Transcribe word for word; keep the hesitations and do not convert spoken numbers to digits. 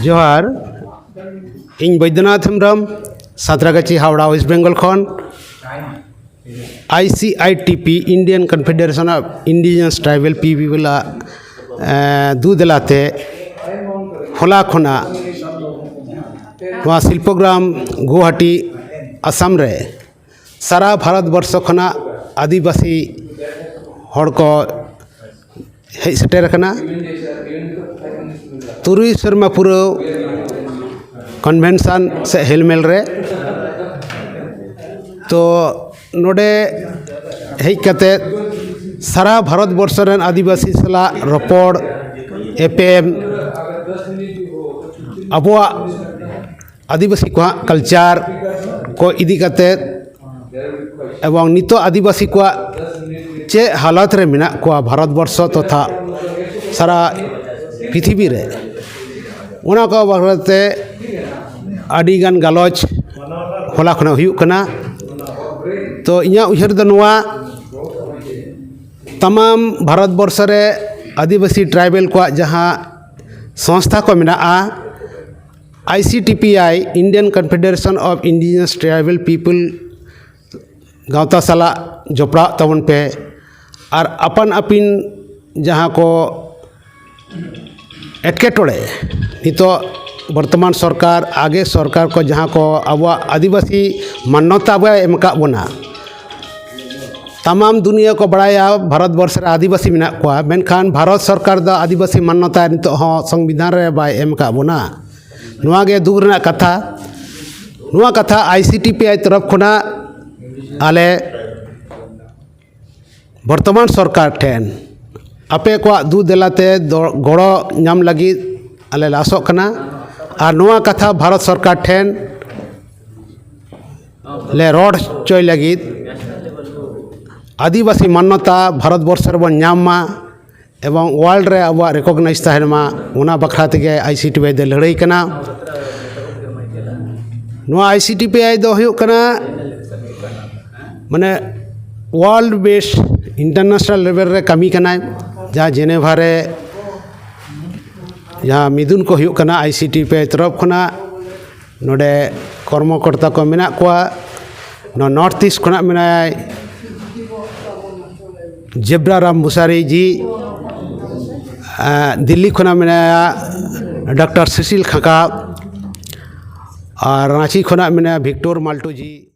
ᱡᱚᱦᱟᱨ᱾ ᱤᱧ Baidyanath Hembrom, Santragachhi, Howrah, West Bengal ᱠᱷᱚᱱ᱾ I C I T P, Indian Confederation of Indigenous Tribal People ᱟᱜ, ᱮᱸ, ᱫᱩ ᱫᱮᱞᱟᱛᱮ ᱦᱚᱞᱟ ᱠᱷᱚᱱᱟᱜ ᱱᱚᱣᱟ ᱥᱤᱞᱯᱚᱜᱨᱟᱢ, ᱜᱩᱣᱟᱦᱟᱴᱤ, ᱟᱥᱟᱢ ᱨᱮ ᱥᱟᱨᱟ ᱵᱷᱟᱨᱚᱛ ᱵᱚᱨᱥᱚ ᱠᱷᱚᱱᱟᱜ ᱟᱹᱫᱤᱵᱟᱹᱥᱤ ᱦᱚᱲ ᱠᱚ ᱦᱮᱡ ᱥᱮᱴᱮᱨ ᱟᱠᱟᱱᱟ᱾ ᱛᱩᱨᱩᱭ ᱥᱮᱨᱢᱟ ᱯᱩᱨᱟᱹᱣ ᱠᱚᱱᱵᱷᱮᱱᱥᱚᱱ ᱥᱮ ᱦᱮᱞᱢᱮᱞ ᱨᱮ᱾ ᱛᱚ, ᱱᱚᱰᱮ ᱦᱮᱡ ᱠᱟᱛᱮ ᱥᱟᱨᱟ ᱵᱷᱟᱨᱚᱛ ᱵᱚᱨᱥᱚ ᱨᱮᱱ ᱟᱹᱫᱤᱵᱟᱹᱥᱤ ᱥᱟᱞᱟᱜ ᱨᱚᱯᱚᱲ, ᱮᱯᱮᱢ, ᱟᱵᱚᱣᱟᱜ ᱟᱹᱫᱤᱵᱟᱹᱥᱤ ᱠᱚᱣᱟᱜ ᱠᱟᱞᱪᱟᱨ ᱠᱚ ᱤᱫᱤ ᱠᱟᱛᱮ ᱮᱵᱚᱝ ᱱᱤᱛᱚᱜ ᱟᱹᱫᱤᱵᱟᱹᱥᱤ ᱠᱚᱣᱟᱜ ᱪᱮᱫ ᱦᱟᱞᱚᱛ ᱨᱮ ᱢᱮᱱᱟᱜ ᱠᱚᱣᱟ ᱵᱷᱟᱨᱚᱛ ᱵᱚᱨᱥᱚ ᱛᱚᱛᱷᱟ ᱥᱟᱨᱟ ᱯᱨᱤᱛᱷᱤᱵᱤ ᱨᱮ, ᱚᱱᱟ ᱠᱚ ᱵᱟᱠᱷᱨᱟ ᱛᱮ ᱟᱹᱰᱤ ᱜᱟᱱ ᱜᱟᱞᱚᱪ ᱦᱚᱞᱟ ᱠᱷᱚᱱᱟᱜ ᱦᱩᱭᱩᱜ ᱠᱟᱱᱟ᱾ ᱛᱚ, ᱤᱧᱟᱹᱜ ᱩᱭᱦᱟᱹᱨ ᱫᱚ ᱱᱚᱣᱟ, ᱛᱟᱢᱟᱢ ᱵᱷᱟᱨᱚᱛ ᱵᱚᱨᱥᱚ ᱨᱮ ᱟᱹᱫᱤᱵᱟᱹᱥᱤ ᱴᱨᱟᱭᱵᱮᱞ ᱠᱚᱣᱟᱜ ᱡᱟᱦᱟᱸ ᱥᱚᱝᱥᱛᱷᱟ ᱠᱚ ᱢᱮᱱᱟᱜᱼᱟ, I C T P I, Indian Confederation of Indigenous Tribal People, ᱜᱟᱶᱛᱟ ᱥᱟᱞᱟᱜ ᱡᱚᱯᱲᱟᱜ ᱛᱟᱵᱚᱱ ᱯᱮ᱾ ᱟᱨ ᱟᱯᱟᱱ ᱟᱹᱯᱤᱱ ᱡᱟᱦᱟᱸ ᱠᱚ ᱮᱴᱠᱮᱴᱚᱬᱮ, ᱱᱤᱛᱚᱜ ᱵᱚᱨᱛᱚᱢᱟᱱ ᱥᱚᱨᱠᱟᱨ, ᱟᱜᱮ ᱥᱚᱨᱠᱟᱨ ᱠᱚ ᱡᱟᱦᱟᱸ ᱠᱚ ᱟᱵᱚᱣᱟᱜ ᱟᱹᱫᱤᱵᱟᱹᱥᱤ ᱢᱟᱱᱱᱚᱛᱟ ᱵᱟᱭ ᱮᱢ ᱟᱠᱟᱫ ᱵᱚᱱᱟ, ᱛᱟᱢᱟᱢ ᱫᱩᱱᱤᱭᱟᱹ ᱠᱚ ᱵᱟᱲᱟᱭᱟ ᱵᱷᱟᱨᱚᱛ ᱵᱚᱨᱥᱚ ᱨᱮ ᱟᱹᱫᱤᱵᱟᱹᱥᱤ ᱢᱮᱱᱟᱜ ᱠᱚᱣᱟ, ᱢᱮᱱᱠᱷᱟᱱ ᱵᱷᱟᱨᱚᱛ ᱥᱚᱨᱠᱟᱨ ᱫᱚ ᱟᱹᱫᱤᱵᱟᱹᱥᱤ ᱢᱟᱱᱱᱚᱛᱟ ᱱᱤᱛᱚᱜ ᱦᱚᱸ ᱥᱚᱝᱵᱤᱫᱷᱟᱱ ᱨᱮ ᱵᱟᱭ ᱮᱢ ᱟᱠᱟᱫ ᱵᱚᱱᱟ᱾ ᱱᱚᱣᱟ ᱜᱮ ᱫᱩᱠ ᱨᱮᱱᱟᱜ ᱠᱟᱛᱷᱟ᱾ ᱱᱚᱣᱟ ᱠᱟᱛᱷᱟ ᱟᱭ ᱥᱤ ᱴᱤ ᱯᱤ ᱟᱭ ᱛᱚᱨᱚᱯ ᱠᱷᱚᱱᱟᱜ ᱟᱞᱮ ᱵᱚᱨᱛᱚᱢᱟᱱ ᱥᱚᱨᱠᱟᱨ ᱴᱷᱮᱱ ᱟᱯᱮ ᱠᱚᱣᱟᱜ ᱫᱩ ᱫᱮᱞᱟᱛᱮ ᱫᱚ-, ᱜᱚᱲᱚ ᱧᱟᱢ ᱞᱟᱹᱜᱤᱫ ᱟᱞᱮ ᱞᱮ ᱟᱥᱚᱜ ᱠᱟᱱᱟ᱾ ᱟᱨ ᱱᱚᱣᱟ ᱠᱟᱛᱷᱟ ᱵᱷᱟᱨᱚᱛ ᱥᱚᱨᱠᱟᱨ ᱴᱷᱮᱱ ᱞᱮ ᱨᱚᱲ ᱦᱚᱪᱚᱭ ᱞᱟᱹᱜᱤᱫ, ᱟᱹᱫᱤᱵᱟᱹᱥᱤ ᱢᱟᱱᱱᱚᱛᱟ ᱵᱷᱟᱨᱚᱛ ᱵᱚᱨᱥᱚ ᱨᱮᱵᱚᱱ ᱧᱟᱢ ᱢᱟ ᱮᱵᱚᱝ ᱣᱟᱨᱞᱰ ᱨᱮ ᱟᱵᱚᱣᱟᱜ ᱨᱮᱠᱚᱜᱱᱟᱭᱤᱡᱽ ᱛᱟᱦᱮᱱ ᱢᱟ, ᱚᱱᱟ ᱵᱟᱠᱷᱨᱟ ᱛᱮᱜᱮ ᱟᱭ ᱥᱤ ᱴᱤ ᱯᱤ ᱟᱭ ᱫᱚ ᱞᱟᱹᱲᱦᱟᱹᱭ ᱠᱟᱱᱟ᱾ ᱱᱚᱣᱟ ᱟᱭ ᱥᱤ ᱴᱤ ᱯᱤ ᱟᱭ ᱫᱚ ᱦᱩᱭᱩᱜ ᱠᱟᱱᱟ, ᱢᱟᱱᱮ, ᱣᱟᱨᱞᱰ ᱵᱮᱥᱰ ᱤᱱᱴᱟᱨᱱᱮᱥᱱᱟᱞ ᱞᱮᱵᱮᱞ ᱨᱮ ᱠᱟᱹᱢᱤ ᱠᱟᱱᱟᱭ, ᱡᱟᱦᱟᱸ ᱡᱮᱱᱮᱵᱷᱟ ᱨᱮ ᱡᱟᱦᱟᱸ ᱢᱤᱫᱩᱱ ᱠᱚ ᱦᱩᱭᱩᱜ ᱠᱟᱱᱟ ᱟᱭ ᱥᱤ ᱰᱤ ᱯᱤ ᱟᱭ ᱛᱚᱨᱚᱯ ᱠᱷᱚᱱᱟᱜ, ᱱᱚᱰᱮ ᱠᱚᱨᱢᱚᱠᱚᱨᱛᱟ ᱠᱚ ᱢᱮᱱᱟᱜ ᱠᱚᱣᱟ᱾ ᱱᱚᱣᱟ ᱱᱚᱨᱛᱷ ᱤᱥᱴ ᱠᱷᱚᱱᱟᱜ ᱢᱮᱱᱟᱭᱟ ᱡᱮᱵᱽᱨᱟ ᱨᱟᱢ ᱵᱩᱥᱟᱨᱤ ᱡᱤ, ᱟᱨ ᱫᱤᱞᱞᱤ ᱠᱷᱚᱱᱟᱜ ᱢᱮᱱᱟᱭᱟ ᱰᱟᱠᱛᱟᱨ ᱥᱩᱥᱤᱞ ᱠᱷᱟᱸᱠᱟ, ᱟᱨ ᱨᱟᱺᱪᱤ ᱠᱷᱚᱱᱟᱜ ᱢᱮᱱᱟᱭᱟ ᱵᱷᱤᱠᱴᱳᱨ ᱢᱟᱞᱴᱳ ᱡᱤ᱾